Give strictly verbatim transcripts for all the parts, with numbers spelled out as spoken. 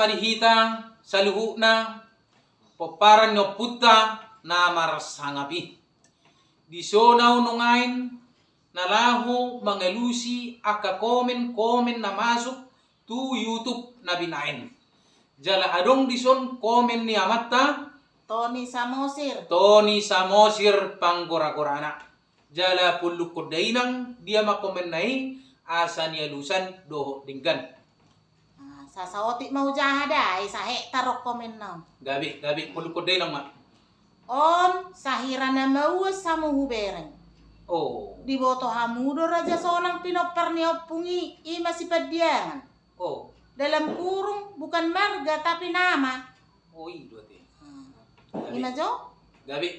Di hita saluhutna pomparan ni ompunta na marsangap i. Dison ahu nuaeng na laho mangalusi angka komen-komen na masuk tu YouTube na binaen. Jala adong dison komen ni amanta Tony Samosir. Tony Samosir panggora-gorana. Jala pollukkon dainang dia ma komenna i asa nialusan dohot denggan. Ah, sasaotik ma hujaha da, i sahektar on komenna on. Gabe, gabe, pollukkon dainang ma. On, sahira na mauas hamu hubereng. Oh. Diboto hamu do Raja Sonang pinompar ni ompung i, i ma Sipandiangan. Oh. Dalam kurung, bukan marga, tapi nama. Oh, i do ate. Hmm. Gabe. I ma jo? Gabe.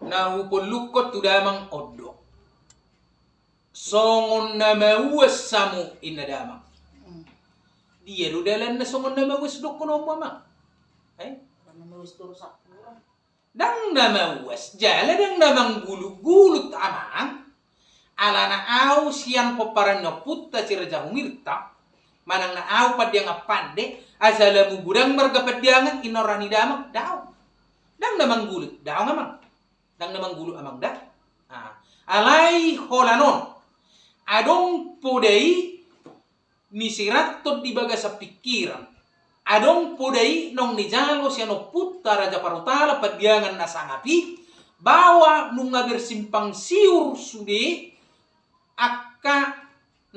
Na hupollukkon tu damang on do. Songon na mauas hamu inna damang. Hmm. Dia do dalanna songon na mauas dohononmu amang? Eh? Songon na mauas dohononmu. Ndang na mauas, jala ndang na manggulut-gulut amang. Alana ahu sian pomparan ni ompunta si Raja Humirta, manang na ahu Pandiangan Pande, asa lam godang marga Pandiangan, inna roha ni damang, daong. Ndang na manggulut, daong amang. Ndang na manggulut amang da. Ah, alai holan on. Adong poda i nisiranthon di bagasan pingkiran. Adong poda i naung nijalo sian ompunta Raja Parhutala Pandiangan na sangap i, bahwa nunga bersimpang siur sude angka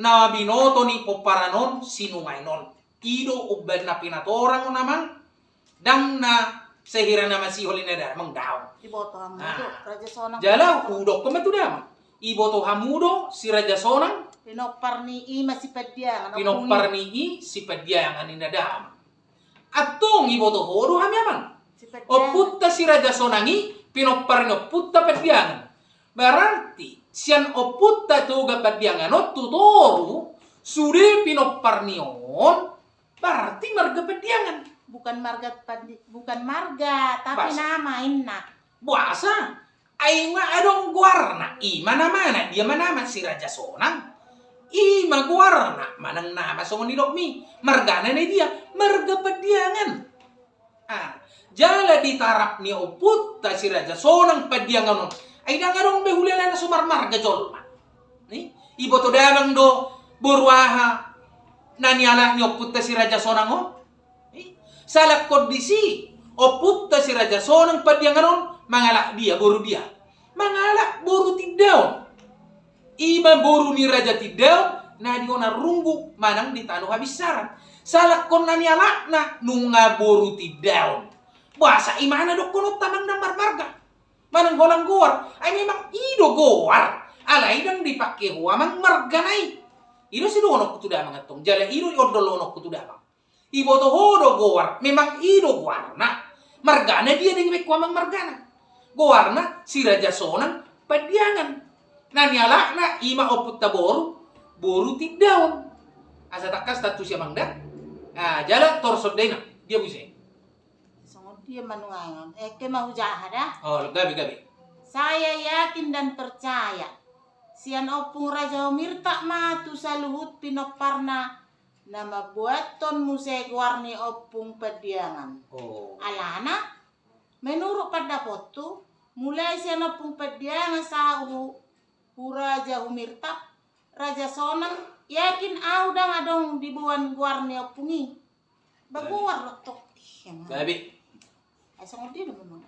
na binoto ni pomparan on sinuaeng on. I do umbahen na pinatorang on amang, ndang na sahira na masihol inna damang daong. Diboto hamu do Raja Sonang. Jala hudokkon ma tu damang. Iboto hamu do si Raja Sonang. Pinompar ni i ma Sipandiangan. Pinompar ni i Sipandiangan inna damang. Antong iboto ho do hami amang. Sipandiangan. Ompunta si Raja Sonang i pinompar ni ompunta Pandiangan. Berarti sian ompunta Toga Pandiangan on tu toru sude pinompar ni on, berarti marga Pandiangan. Bukan marga Pandi-, bukan marga, tapi nama inna. Boasa? Ai nga adong goarna, i ma namana, dia ma nama si Raja Sonang. I ma goarna, manang nama songon nidokmi. Margana na dia, marga Pandiangan. Ah, jala di tarap ni ompunta si Raja Sonang Pandiangan on, ai ndang adong be hulala na so marmarga jolma. Ni, iboto damang do boru aha na nialap ni ompunta si Raja Sonang on. Ni, salangkon disi ompunta si Raja Sonang Pandiangan on mangalap dia, boru dia? Mangalap boru Tindaon. I ma boru ni Raja Tindaon na di Onarunggu manang di Tano Habinsaran. Salangkon na nialapna nunga boru Tindaon. Boasa i ma na dohononta manang na marmarga manang holan goar? Ai memang i do goar. Alai ndang dipake ho amang margana i. I do sidohononku tu damang antong. Jala i do diondolhononku tu damang. Iboto ho do goar, memang i do goarna. Margana dia, denggan be ho amang margana. Goarna si Raja Sonang Pandiangan. Na nialapna i ma ompunta boru, boru Tindaon. Asa tangkas tantusi amang da. Ah, jala torus on dainang, dia muse? Songon dia ma nuaeng on. Eke ma hujaha da. Oh, gabe, gabe. Saya yakin dan percaya, sian ompung Raja Humirta ma tu saluhut pinomparna na mambuathon muse goar ni ompung Pandiangan. Oh. Alana, menurut pandapothu, mulai sian ompung Pandiangan sahat hu, hu Raja Humirta, Raja Sonang, yakin ahu ndang adong diboan goar ni ompung i. Bagoar do tong. Ih, emang. Gabe. Ai songon dia do memang.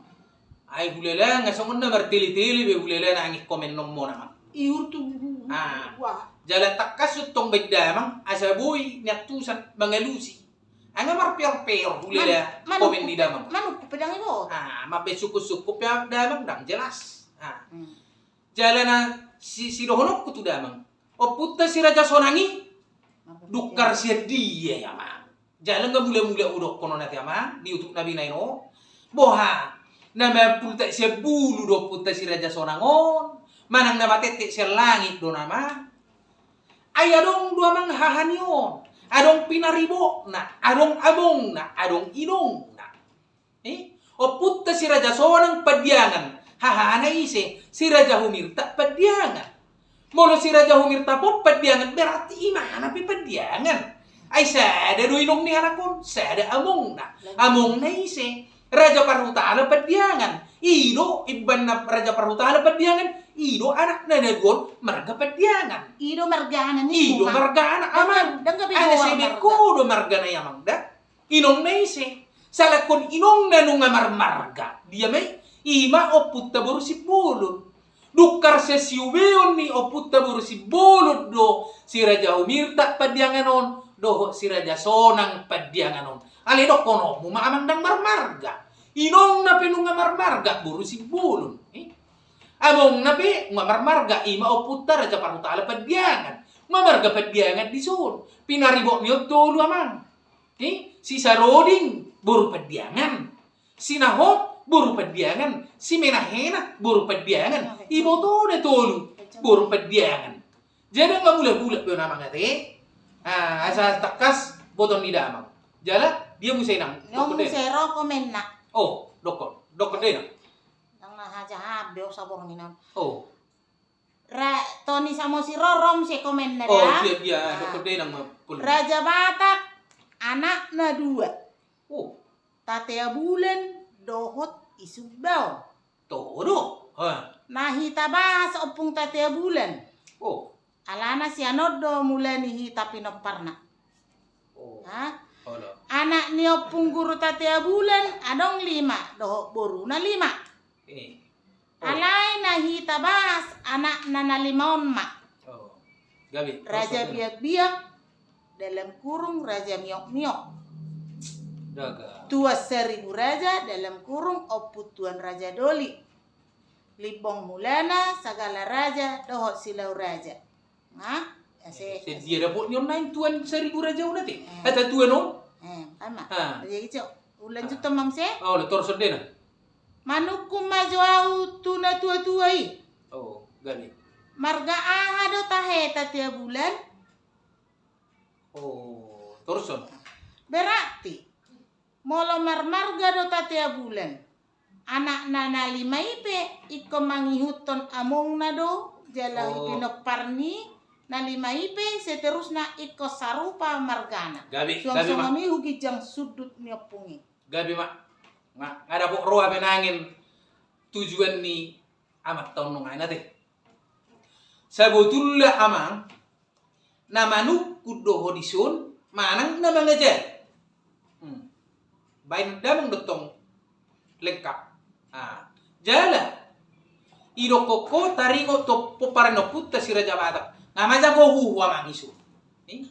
Ai hulala nga songon na martele-tele be hulala na angin komenonmuna amang. Ihur tu. Ah. Wah. Jala tangkas do tong baen damang asa boi niantusan mangalusi. Ai nga marpeor-peor hulala. Man-, komen ni damang. Manuk pedang i bo. Ah, mambaen sungkun-sungkun pe damang ndang jelas. Ah. Hmm. Jala na si, sidohononku tu damang, ompunta si Raja Sonang i dungkar sian dia i amang? Jala nga mula-mula hudokkon on ate amang di YouTube na binaen on. Boha, na mampultak sian bulu do ompunta si Raja Sonang on, manang na matettek sian langit do nama? Ai adong do amang haha ni on, adong pinaribotna, adong abongna, adong inongna. Eh? Ompunta si Raja Sonang Pandiangan. Hahana ise? Si Raja Humirta Pandiangan. Molo si Raja Humirta pe on Pandiangan, berarti imana pe Pandiangan. Ai sada do inong ni halak on, sada amongna. Amongna ise? Raja Parhutala Pandiangan. I do, ibana Raja Parhutala Pandiangan, i do anakna na dua on marga Pandiangan. I do margana ni, i do margana, amang. Ndang gabe, ndang gabe goar marga. Ana sebe ko do margana i, amang, da? Inongna ise? Salangkon inongna nunga marmarga, dia ma i? I ma ompunta boru Simbolon. Dung harsasiubeon ni ompunta boru Simbolon do si Raja Humirta Pandiangan on dohot si Raja Sonang Pandiangan on. Alai dohononmu ma, amang, ndang marmarga. Inongna pe nunga marmarga, boru Simbolon. Eh? Amongna pe nunga marmarga, i ma ompunta Raja Parhutala Pandiangan. Nunga marga Pandiangan dison. Pinaribot ni on tolu, amang. Eh? Si Saroding boru Pandiangan. Si Nahot boru Pandiangan, si Menahena boru Pandiangan, ibotona tolu boru Pandiangan. Jadi nunga mulak-mulak be on, amang, ate. Ah, asa tangkas botoon ni damang. Jala dia muse, inang? Nunga muse ro komenna. Oh, dokkon, dokkon da, inang. Ndang na hajaha be on saborngin on. Oh. Ra, Toni Samosir ro, ro muse komenna da. Oh, dia, dia, ah, dokkon da, inang, ma, pul. Raja Batak, anakna dua. Oh. Tatea Bulan dohot Isumbaon. Toho do. Ha. Na hita bahas ompung Tatea Bulan. Oh. Alana sian on do mula ni hita pinomparna. Oh. Ha? Olo. Anak ni ompung guru Tatea Bulan adong lima, dohot boruna lima. Eh. Oh. Alai na hita bahas anakna na lima on ma. Oh. Gabe, Raja Biakbiak, dalam kurung Raja Miokmiok. Daga. Tuan Saribu Raja, dalam kurung Ompu Tuan Raja Doli. Limbong Mulana, Sagala Raja, dohot Silau Raja. Nah, ya, se-, se-, dia dapot ni on naeng Tuan Saribu Raja on, ate? Eh. Ate, Tuan on? Eh, ama. Ah. Jadi, cok, ulanjuthon ma muse? Oh, le, torus on da, inang. Manungkun ma jo ahu tu na tua-tua i. Oh, gabe. Marga aha do tahe Tatea Bulan? Oh, torus on. Berarti molo marmarga do Tatea Bulan, anakna na lima i pe ingkon mangihuthon amongna do, jala, oh, pinompar ni na lima i pe seterusna ingkon sarupa margana. Gabe, gabe ma. Suang songon i hu ginjang sundut ni ompung i. Gabe ma. Nga, nga dapot roha pe nangkin tujuan ni amanta on nunga, inang, ate. Sabotulna, amang, na manungkun do ho dison manang na mangajari. Hmm. Baen damang do tong lengkap. Ah. Jala, idokkon ho taringot tu pomparan ni ompunta si Raja Batak. Nga majago huhu, amang, dison. Eh?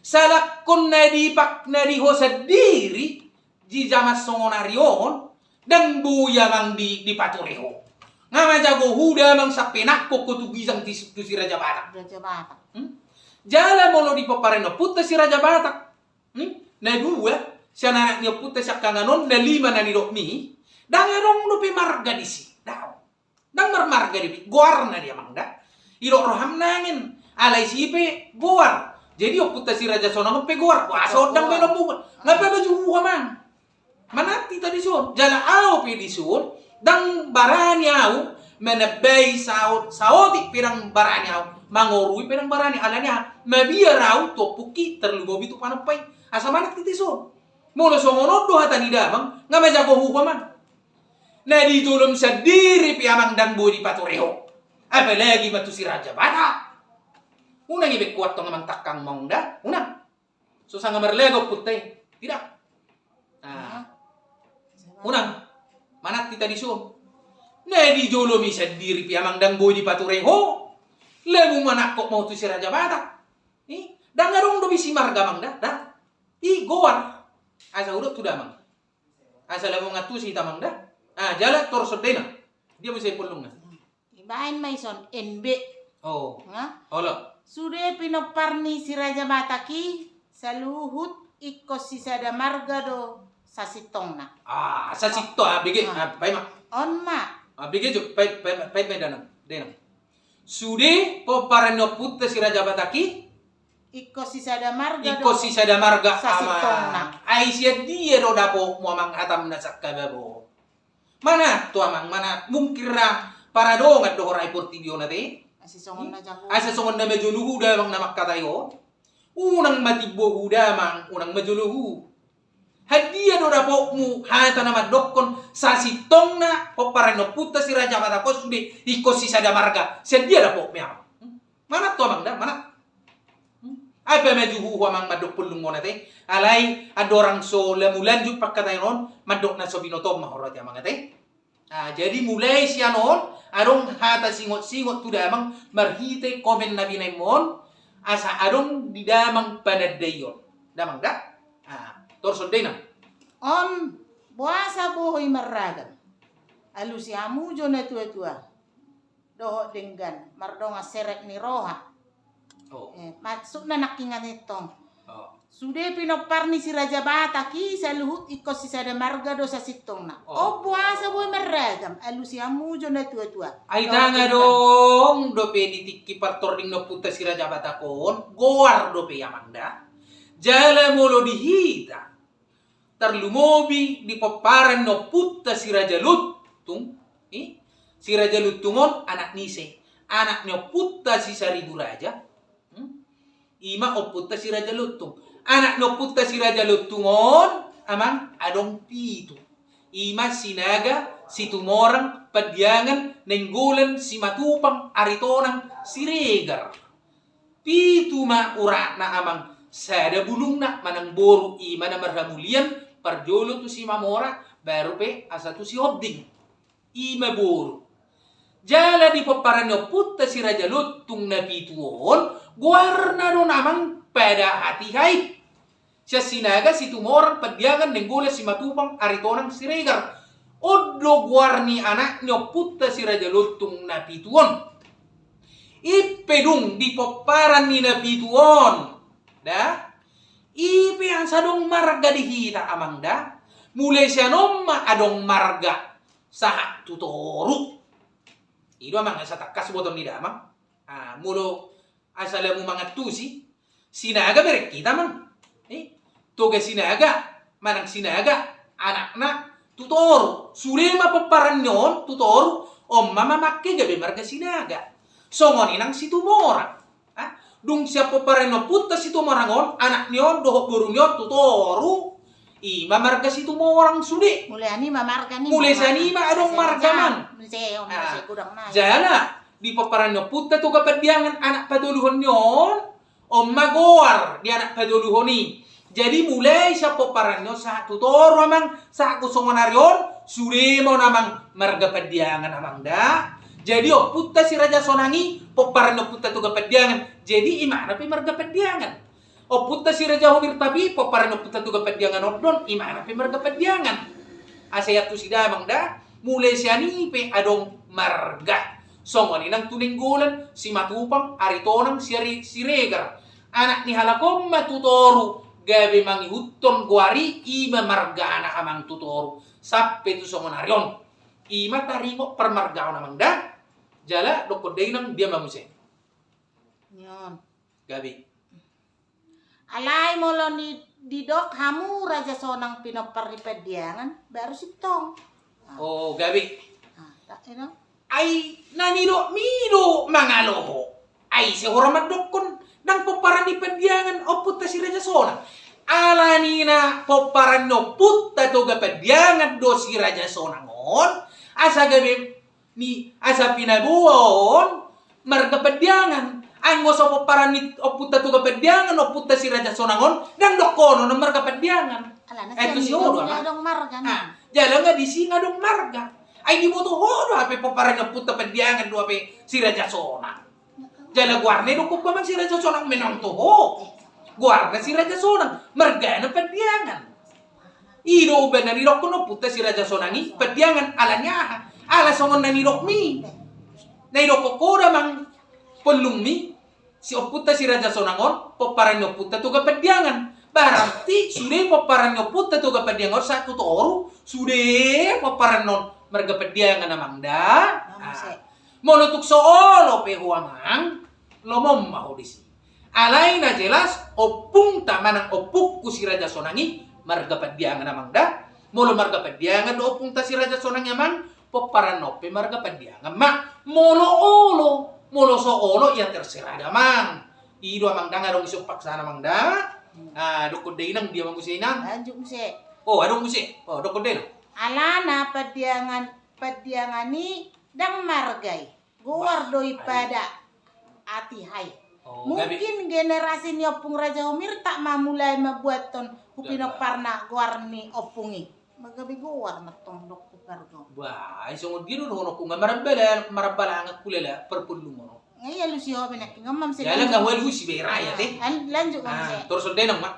Salangkon na dipak-, na di ho sandiri, di jaman songon ari on, ndang boi, amang, di, dipature ho. Nga majago huhu damang sampe nangkok ho tu ginjang tu si, tu si Raja Batak. Raja Batak. Hmm? Jala molo di pomparan ni ompunta si Raja Batak, hmm? Na dua, sian anak ni ompunta siangkangan on, na lima na nidok ni, ndang adong dope marga disi. Daong. Ndang marmarga dope, goarna do i, amang, da. Idok roham nangkin, alai isi pe goar. Jadi ompunta si Raja Sonang on pe goar. Wah, so ndang, goar, pe na muba. Nga pe, ah, maju huhu, amang. Manat hita dison. Jala ahu pe dison, ndang barani ahu manambai saot, saotik pe ndang barani ahu, mangorui pe ndang barani, alani aha? Mabiar ahu tu ompungki, tarlumobi tu panompa i. Asa manat hita dison. Molo songon on do hata ni damang, nga majago huhu, amang. Na di jolom sandiri pe, amang, ndang boi dipature ho. Apalagi ma tu si Raja Batak. Unang ibaen ho antong, amang, tangkangmon da. Unang. So sanga marlaga ompunta i. Tidak. Ah. Unang. Manat hita dison. Na di jolom i sandiri pe, amang, ndang boi dipature ho. Lamu manangkok ma ho tu si Raja Batak. Ih, ndang adong dope isi marga, amang, da. Da. I goar. Asa hudok tu damang. Asa lamu mangantusi hita, amang, da. Ah, jala torus on da, inang. Dia muse pollungna. Ibaen ma dison, N B. Oh. Nga? Olo. Sude pinompar ni si Raja Batak i, saluhut ingkon sisada marga do sasintongna. Ah, sasintong, ah, bege, ah, paima. On ma. Ah, bege jo, pai, pai, pai, pai, damang, damang. Sude pomparan ni ompunta si Raja Batak i, ingkon sisada marga do. Ingkon sisada marga, sasintongna. Amang. Ai sian dia do dapotmu, amang, hatam na sangkababo on? Manat ho, amang, manat. Mungkin ra paradongan do ho ra i portibi on, ate. Asa songon na jago. Asa songon na maju luhu damang na mangkatai on. Unang ma timbo hu damang, unang ma jolo hu. Handia do dapotmu hata na mandokkon sasintongna pomparan ni ompunta si Raja Batak on sude ingkon sisada marga? Sian dia dapotmu amang? Manat tu amang da, manat. Ai pe maju hu amang mandok pollung on ate. Alai andorang so lamu lanjut pangkataion on, mandok na so binoto ma horati amang ate. Ah, jadi mulai sian on adong hata singot-singot tu damang marhite komen na binaenmon, asa adong di damang panandaion. Damang da? Ah, torus on da inang. On boasa bohi marragam? Alusi hamu jo na tua-tua dohot denggan mardongan serep ni roha. Oh. Eh, maksudna nangkiningan i tong. Oh. Sude pinompar ni si Raja Batak i saluhut ingkon sisada marga do sasintongna. Oh. On boasa bohi marragam? Alusi hamu jo na tua-tua. Ai dohot denggan. Ai tang adong dope di tingki partording ni ompunta si Raja Batak on goar dope amang da. Jala molo di hita, tarlumobi di pomparan ni ompunta si Raja Lontung i. Si Raja Lontung on anak ni ise? Anak ni ompunta si Saribu Raja. Hmm? Ima ompunta si Raja Lontung. Anak ni ompunta si Raja Lontung on amang adong pitu. Ima Sinaga, Situmorang, Pandiangan, Nainggolan, Simatupang, Aritonang, Siregar. Pitu ma uratna amang, sada bulungna manang boru, ima na marhamulian, parjolo tu Simamora, baru pe asa tu Sihombing. Ima boru. Jala di pomparan ni ompunta si Raja Lontung na pitu on, goarna do amang pada hatiha i. Sian Sinaga, Situmorang, Pandiangan, Nainggolan, Simatupang, Aritonang, Siregar. On do goar ni anak ni ompunta si Raja Lontung na pitu on. I pe dung di pomparan ni na pitu on da, i pe asa adong marga di hita amang da. Mulai sian on ma adong marga sahat tu toru. I do amang asa tangkas botoon ni damang. Ah, molo asa lamu mangantusi, Sinaga bereng hita amang. Eh, Toga Sinaga, manang Sinaga anakna tu toru. Sude ma pomparan ni on tu toru, on ma mamangke gabe marga Sinaga. Songon i nang Situmorang. Ah, dung sian pomparan ni ompunta Situmorang on, anak ni on dohot boru ni on tu toru, ima marga Situmorang sude. Mulai sian i ma marga ni. Mulai sian i ma adong marga amang. Mulai sian i on, ah, mulai sian i godang nai. Jala di pomparan ni ompunta Toga Pandiangan anak patoluhon ni on, on ma goar di anak patoluhon i. Jadi mulai sian pomparan ni on sahat tu toru amang, sahat tu songon ari on, sude ma on amang marga Pandiangan amang da. Jadi ompunta si Raja Sonang i pomparan ni ompunta Toga Pandiangan. Jadi imana pe marga Pandiangan. Ompunta si Raja Homirtap i pomparan ni ompunta Toga Pandiangan on do on, imana pe marga Pandiangan. Asa iantusi damang da, mulai sian i pe adong marga. Songon i nang tu Nainggolan, Simatupang, Aritonang, Siari-, Siregar. Anak ni halak on ma tu toru gabe mangihuthon goar i, ima margana amang tu toru sampe tu songon ari on. Ima taringot parmargaon amang da. Jala dokkon da inang dia ma muse. Nion. Gabe. Alai molo ni didok hamu Raja Sonang pinompar ni Pandiangan, baru sintong. Oh, gabe. Ah, tak, you know. Ai na nidokmi do mangalo ho. Ai ise hora mandokkon ndang pomparan ni Pandiangan ompunta si Raja Sonang? Ala ni na pomparan ni ompunta Toga Pandiangan do si Raja Sonang on, asa gabe ni asa pinaboa on marga Pandiangan. Anggo so pomparan ni ompunta Toga Pandiangan ompunta si Raja Sonang on, ndang dokkonon marga Pandiangan. Alana eh, tu si ho do amang. Adong marga, ah, jala nga disi nga adong marga. Ai diboto ho do hape pomparan ni ompunta Pandiangan do hape si Raja Sonang. Jala goarna i dokkon amang si Raja Sonang, memang tu ho. Goarna si Raja Sonang, margana Pandiangan. I do umbahen na nidokkon ompunta si Raja Sonang i Pandiangan, ala ni aha? Ala songon na nidokmi. Na nidokkon ho do amang pollungmi, si ompunta si Raja Sonang on pomparan ni ompunta Toga Pandiangan. Berarti sude pomparan ni ompunta Toga Pandiangan on sahat tu toru, sude pomparan on marga Pandiangan amang da. Nah, ah. Molo tung so olo pe ho amang, lomo ma ho disi. Alai na jelas, ompungta manang ompungku si Raja Sonang i marga Pandiangan amang da. Molo marga Pandiangan do ompungta si Raja Sonang i amang, pomparan on pe marga Pandiangan ma. Molo olo, molo so olo, ya terserah damang. I do amang da, nga adong isi paksaan amang da. Hmm. Ah, dokkon da inang, dia ma muse inang? Lanjut muse. Oh, adong muse. Oh, dokkon da inang. Alana pandiangan, pandiangan i ndang marga i. Goar do i pada atihai. Oh, mungkin generasi ni Ompung Raja Humirtap ma mulai mambuathon hupinomparna goar ni ompung i. Manggabe goar ma tong dokkon pargo. Bah, ai songon dia do dohononku, nga marambala, marambalangan hulala parpulungon on. Nga i alusi ho be nangkin, nga mam. Jala nga hualusi be rakyat, eh. Lanjut ma muse. Torus on da inang ma.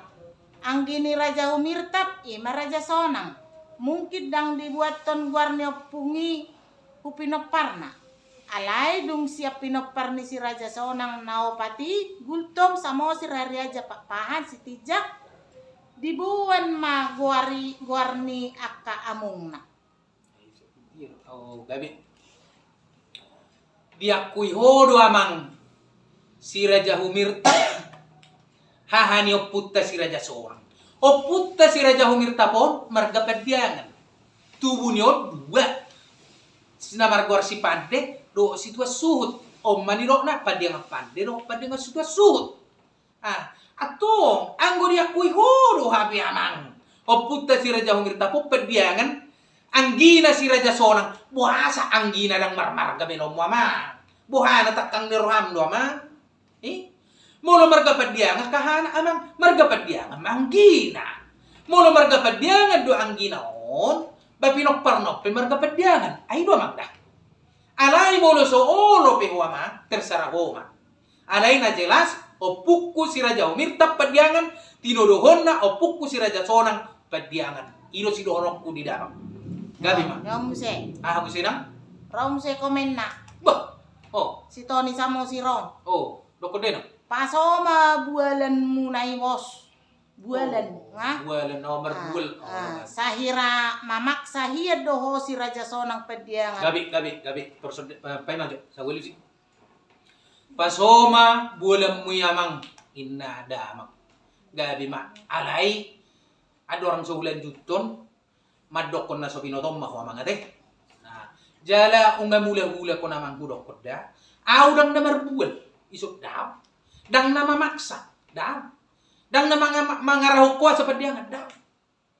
Anggi ni Raja Humirtap, i ma Raja Sonang. Mungkin ndang dibuathon goar ni ompung i hupinomparna. Alai dung sian pinompar ni si Raja Sonang na opat i, Gultom, Samosir, Hariaja, Pakpahan, Sitinjak, diboan ma goar i, goar ni angka amongna. Oh, gabe. Diakui ho do amang si Raja Humirtap haha ni ompunta si Raja Sonang. Ompunta si Raja Humirtap on marga Pandiangan. Tubu ni on dua. Na margoar si Pande dohot si Tuan Suhut. On ma nidokna Pandiangan Pande dohot Pandiangan si Tuan Suhut. Ah, antong, anggo diakui ho do hape amang ompunta si Raja Humirtap on Pandiangan, anggina si Raja Sonang, boasa anggina ndang marmarga be laomu amang? Boha na tangkang ni roham do amang? Eh? Molo marga Pandiangan, hahana amang, marga Pandiangan ma anggina. Molo marga Pandiangan do anggina on, ba pinomparna on pe marga Pandiangan. Ai do amang da. Alai molo so olo pe ho amang, terserah ho ma. Alai na jelas, ompungku si Raja Humirtap Pandiangan, tinodohonna ompungku si Raja Sonang Pandiangan. I do sidohononku di damang. Gabe ma. Ro muse. Aha muse nang? Ro muse komenna. Bah. Oh. Si Toni Samosir on. Oh, dokkon da inang. Paso ma bualanmuna i bos. Bualan, oh, nga? Bualan, oh, marbual. Ah, oh, ah, sahira mamaksa hian do ho si Raja Sonang Pandiangan. Gabe, gabe, gabe. Torus on da, eh, paima jo, saguali si. Paso ma bualanmu i amang, inna damang. Gabe ma, alai andorang so hulanjuthon, mandokkon na so binotom ma ho amang ate. Nah, jala nunga mulak-ulak ho amang hudokkon da. Ahu ndang na marbual, ison daong. Ndang na mamaksa, daong. Ndang na manga-, mangarahon ho asa Pandiangan, daong.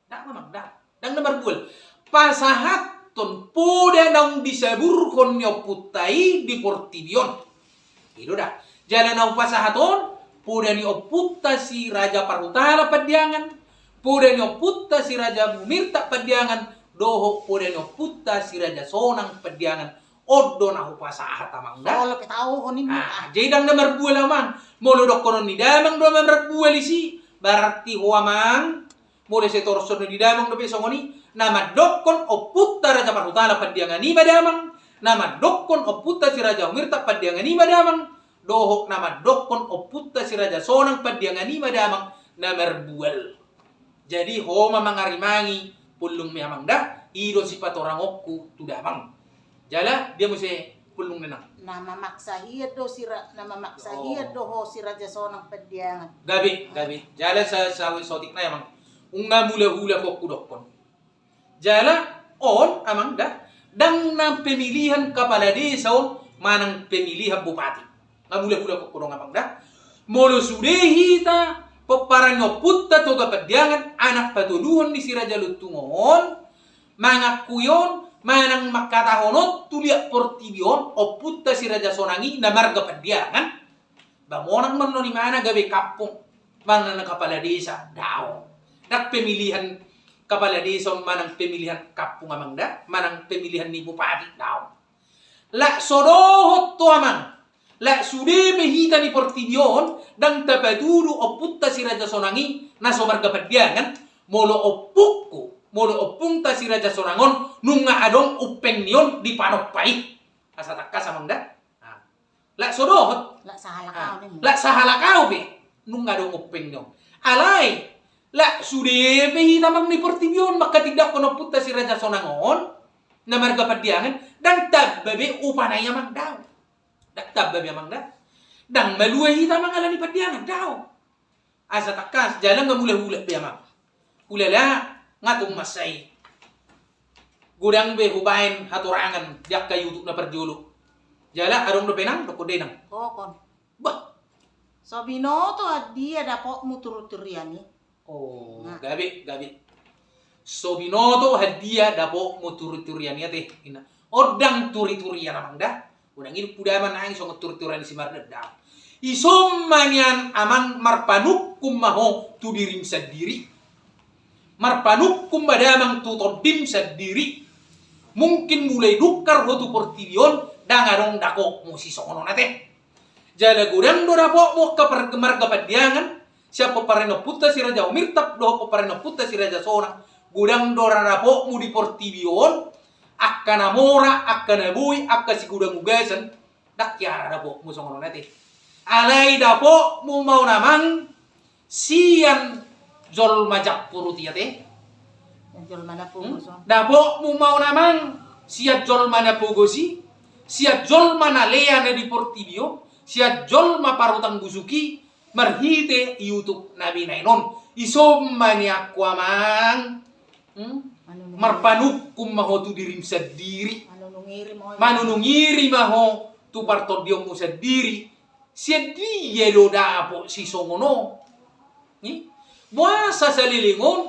Ndang na mang, daong. Ndang na marbual. Pasahathon poda naung disaburhon ni ompunta i di portibi on. I do da. Jala na hupasahat on, poda ni ompunta si Raja Parhutala Pandiangan, poda ni ompunta si Raja Humirtap Pandiangan, dohot poda ni ompunta si Raja Sonang Pandiangan. On do na hupasahat amang da. Olo pe tau ho ninna. Ah, jadi ndang na marbual amang. Molo dohonon ni damang do amang marbual isi, berarti ho amang. Molo sai torus on di damang dope songon i, na mandokkon ompunta Raja Parhutala Pandiangan i ma damang, na mandokkon ompunta si Raja Humirtap Pandiangan i ma damang, dohot na mandokkon ompunta si Raja Sonang Pandiangan i ma damang na marbual. Jadi ho ma mangarimangi pullungmi amang da, i do sipatorangonku tu damang. Jala dia muse pullung ni nang. Na mamaksa hian do si ra-, na mamaksa hian do ho si Raja Sonang Pandiangan. Gabe, gabe. Jala sa-, sa-, saotik nai amang. Nunga mulak-ulak ho hudokkon. Jala on amang da, ndang na pemilihan kepala desa on manang pemilihan bupati. Nga mulak-ulak ho do amang da. Molo sude hita pomparan ni ompunta Toga Pandiangan, anak patoluhon ni si Raja Lontung on, mangakui on, manang mangkatahon on tu liat portibi on, ompunta si Raja Sonang i na marga Pandiangan, ba monang ma non imana gabe kampung, manang na kepala desa, daong. Ndang pemilihan kepala desa on manang pemilihan kampung amang da, manang pemilihan ni bupati, daong. Lak so dohot ho amang, lak sude pe hita di portibi on, ndang tapatudu ompunta si Raja Sonang i na so marga Pandiangan, molo ompungku, molo ompungta si Raja Sonang on, nunga adong umpeng ni on di panompa i. Asa tangkas amang da. Ah. Lak so dohot. Lak sahalak au, ah, ninna. Lak sahalak au pe. Nunga adong umpeng ni on. Alai, lak sude pe hita amang di portibi on manghatindanghon ompunta si Raja Sonang on, na marga Pandiangan, ndang tamba be upana i amang, daong. Ndang tamba be amang da. Ndang malua hita amang ala ni Pandiangan, daong. Asa tangkas, jala nga mulak-ulak be amang. Hulala, nga tung mansai godang be hubaen hatorangan di angka YouTube na parjolo. Jala adong dope nang, dokkon da inang. Bah. So binoto handia dapotmu turiturian i? Oh, gabe, gabe. So binoto handia dapotmu turiturian i ate, inna. Ondang turiturian amang da. Unang idup huda amang nangis songon turiturian ni si Mardan da. Ison ma nian amang, marpanungkun ma ho tu dirim sandiri. Marpanungkun ma damang tu tondim sandiri. Mungkin mulai dungkar ho tu portibi on, ndang adong dapotmu sisongon on ate. Jala godang do dapotmu angka par-, marga Pandiangan, sian pomparan ni ompunta si Raja Humirtap dohot pomparan ni ompunta si Raja Sonang. Godang do ra dapotmu di portibi on, angka na mora, angka na boi, angka sigodang ugasan. Ndang hea ra dapotmu songon on ate. Alai dapotmu ma on amang sian jolma jampu roti ate. Sian jolma na pogos on. Dapotmu ma on amang sian jolma na pogos i, sian jolma na lea na di portibi on, sian jolma parutang busuk i, marhite YouTube na binaen on. Ison ma nian ho amang. Hmm? Marpanungkun ma ho tu dirim sandiri. Manunungiri ma ho tu partondionmu sandiri. Sian dia do dapot sisongon on? Boasa saleleng on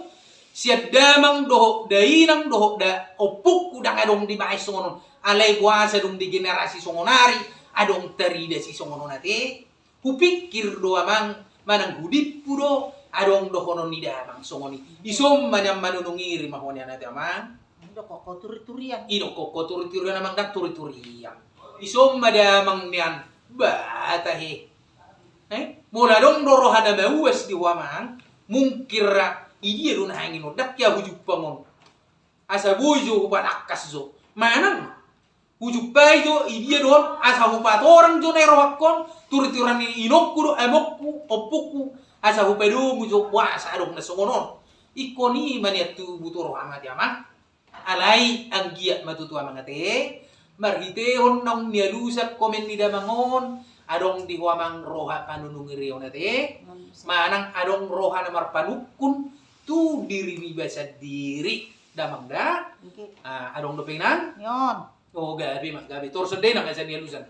sian damang dohot dainang dohot da ompungku ndang adong dibaen songon on. Alai boasa dung di generasi songon ari adong tarida sisongon on ate? Hupikir do amang, manang hudimpu do adong dohonon ni damang songon i. Ison ma nian manunungiri ma ho nian ate amang. Idokkon ho turiturian. Idokkon ho turiturian amang, ndang turiturian. Ison ma damang nian, ba tahe. Eh? Molo adong do roha na mauas di ho amang, mungkin ra i dia do nangin on, ndang hea hujumpang on. Asa boi jo hupanangkas jo. Manang hujumpai jo i dia do on, asa hupatorang jo na i rohangkon, turiturian ni inongku do, amongku, ompungku, asa hupadomu jo boasa adong na songon on. Ingkon i ma nian tubu tu roham ate amang. Alai anggiat ma tutu amang ate, marhitehon naung nialusan komen ni damang on, adong di ho amang roha panunungirion ate, manang adong roha na marpanungkun tu dirim iba sandiri damang da. Ah, adong dope inang? Nion. Oh, gabe ma, gabe. Torus do inang asa nialusan.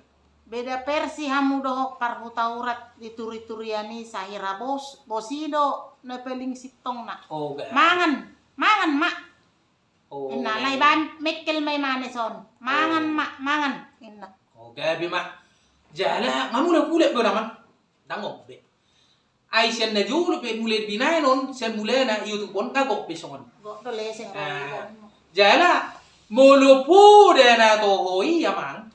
Beda versi hamu dohot parhutaurat di turiturian i, sahira bos, bosi do na paling sintongna. Oh, gabe. Mangan, mangan ma. Oh. Inna, alai baen mekkel ma ibana son. Mangan ma, mangan. Inna. Oh, gabe ma. Jala, mamula-mula do damang. Ndang on be. Ai sian na jolo pe mulai binaen on, sian mulana YouTube on, nga gok be songon. Gok do lesen. Ah. Jala, molo poda na toho i amang,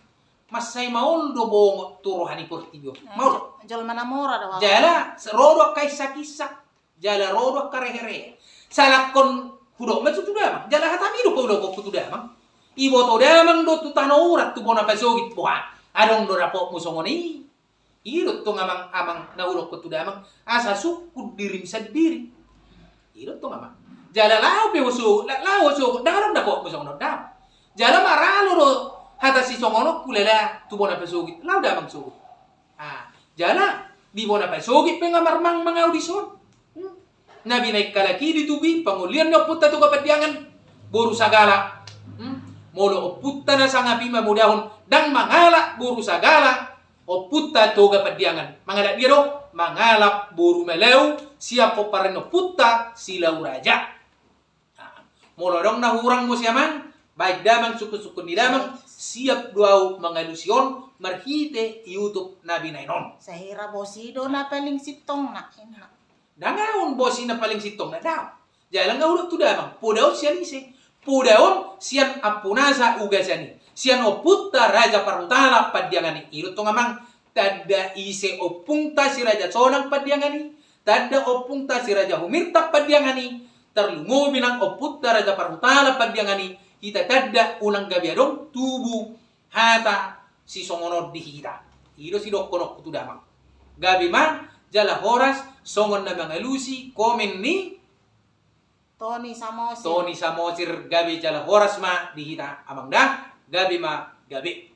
mansai maol do bongot tu roha ni portibi on. Maol. Jolma na mora do. Jala, ro do angka insak-insak. Jala ro do angka rehe-rehe. Salangkon hudok ma tutu damang. Jala hatami do paulokon tutu damang. Iboto damang do tu tano urat tu bona pasogit boha. Adong do dapotmu songon i. I do tong amang, amang na hudokkon tu damang, asa sungkun dirim sandiri. I do tong amang. Jala laho pe ho sogot, la-, laho ho sogot, ndang adong dapotmu songon on damang. Jala maralo do hata sisongon on hulala tu bona pasogit, laho damang sogot. Ah, jala di bona pasogit pe nga marmangmang au dison. Hmm. Na binaen halak i di tubu i, pangolian ni ompunta Toga Pandiangan, boru Sagala. Hmm. Molo ompunta na sangap i mamodahon, ndang mangalap boru Sagala, ompunta Toga Pandiangan. Mangalap dia do? Mangalap boru Malau, sian pomparan ni ompunta Silau Raja. Nah, molo adong na hurang muse amang, baen damang sungkun-sungkun ni damang, siap do au mangalusi on, marhite YouTube na binaen on. Sahira bosi do na paling sintongna, inna. Ndang on bosi na paling sintongna, daong. Jala nga hudok tu damang, poda on sian ise? Poda on sian ampunasa ugasan i. Sian ompunta Raja Parhutala Pandiangan i. I do tong amang, tanda ise ompunta si Raja Sonang Pandiangan i, tanda ompunta si Raja Humirtap Pandiangan i, tarlumobi nang ompunta Raja Parhutala Pandiangan i, hita tanda unang gabe adong tubu hata sisongon on di hita. I do sidohononku tu damang. Gabe ma, jala horas, songon na mangalusi komen ni Tony Samosir. Tony Samosir, gabe jala horas ma di hita amang da, gabe ma, gabe.